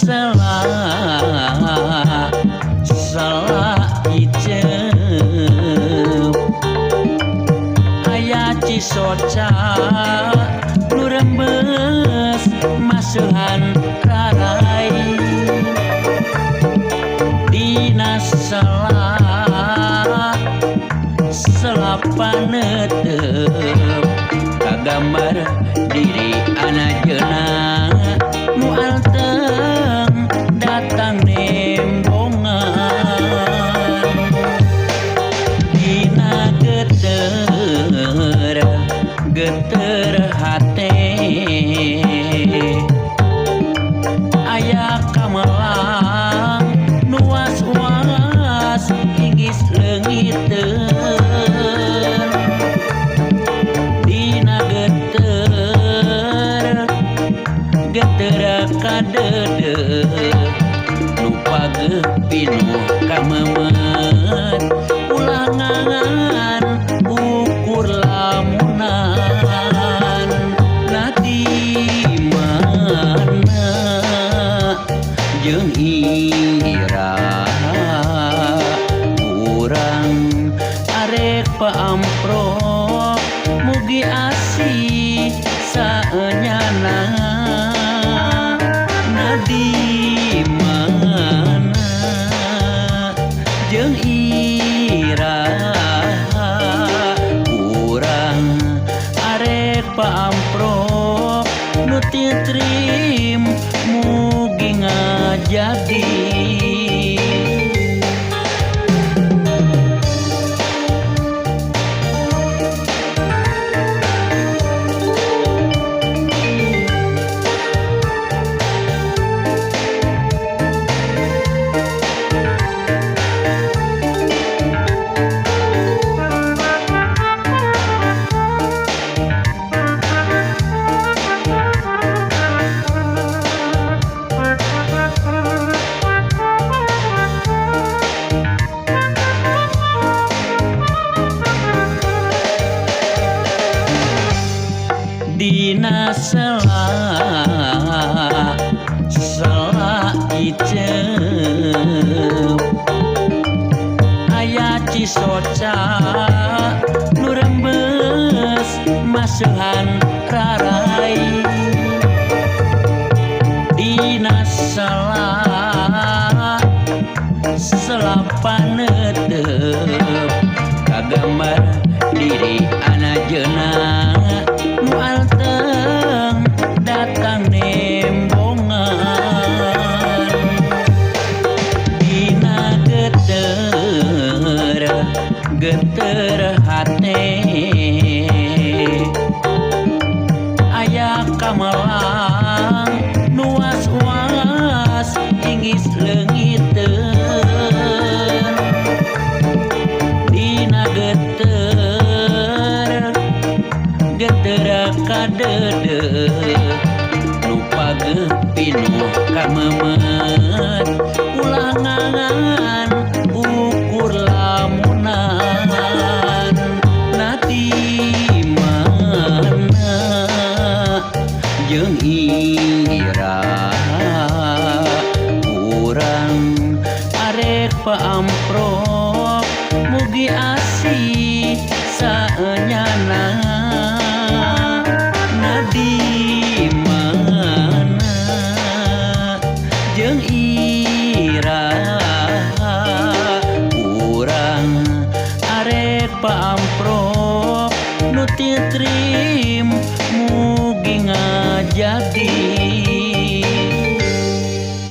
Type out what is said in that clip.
sela sela iceup aya Cisoca nu rembes masuhan rarai dina sela sela panetep kagambar diri anjeunna nu anteng datang nembongan dina geter geter hate aya kamelang nu was-was inggis leungiteun dina geter geter kadeudeut nu pageuh pinuh kamemet ulangan ukur lamunan na di mana jeung iraha urang arek paamprok mugi asih saenyana na di mana jeung iraha urang arek paamprok nu titrim mugi ngajadi. Dina sela sela iceup aya Cisoca nu rembes masuhan rarai dina sela sela panetep kagambar diri anjeunna nu anteng datang nembongan dina geter geter hate aya kamelang nu was-was inggis leungiteun dina geter geter kadeudeut nu pageuh pinuh kamemet ulangan ukur lamunan na di mana jeung iraha urang arek paamprok mugi asih saenyana na di mana jeung iraha urang arek paamprok nu titrim mugi ngajadi.